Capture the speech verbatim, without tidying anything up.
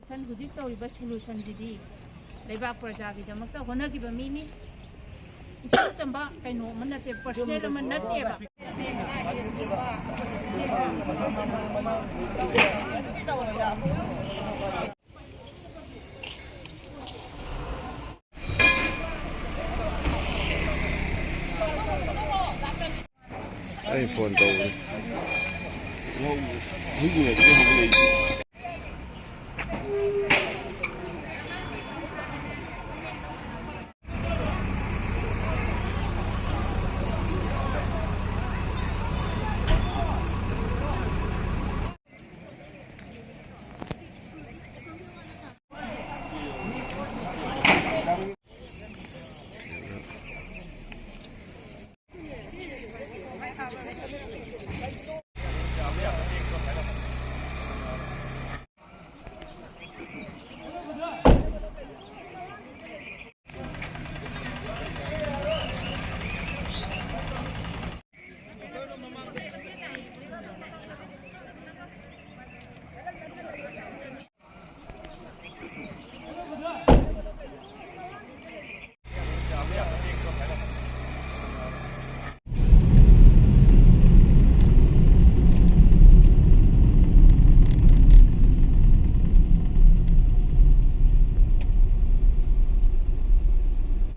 ꯁꯟ ꯍꯧꯖꯤꯛ ꯇꯧꯔꯤꯕ solution ꯁꯤꯗꯤ ꯂꯩꯕꯥꯛ ꯄ꯭ꯔꯖꯥꯒꯤꯗꯃꯛꯇ ꯍꯣꯠꯅꯈꯤꯕ ꯃꯤꯅꯤ꯫ ꯏꯆꯝ ꯆꯝꯕ ꯀꯩꯅꯣ ꯑꯃ ꯅꯠꯇꯦ, personal ꯑꯃ ꯅꯠꯇꯦꯕ꯫ ꯑꯩ phone ꯇꯧꯕꯅꯤ꯫ ꯍꯧꯖꯤꯛ ꯍꯧꯖꯤꯛ ꯍꯧꯒꯠꯂꯛꯏꯁꯦ꯫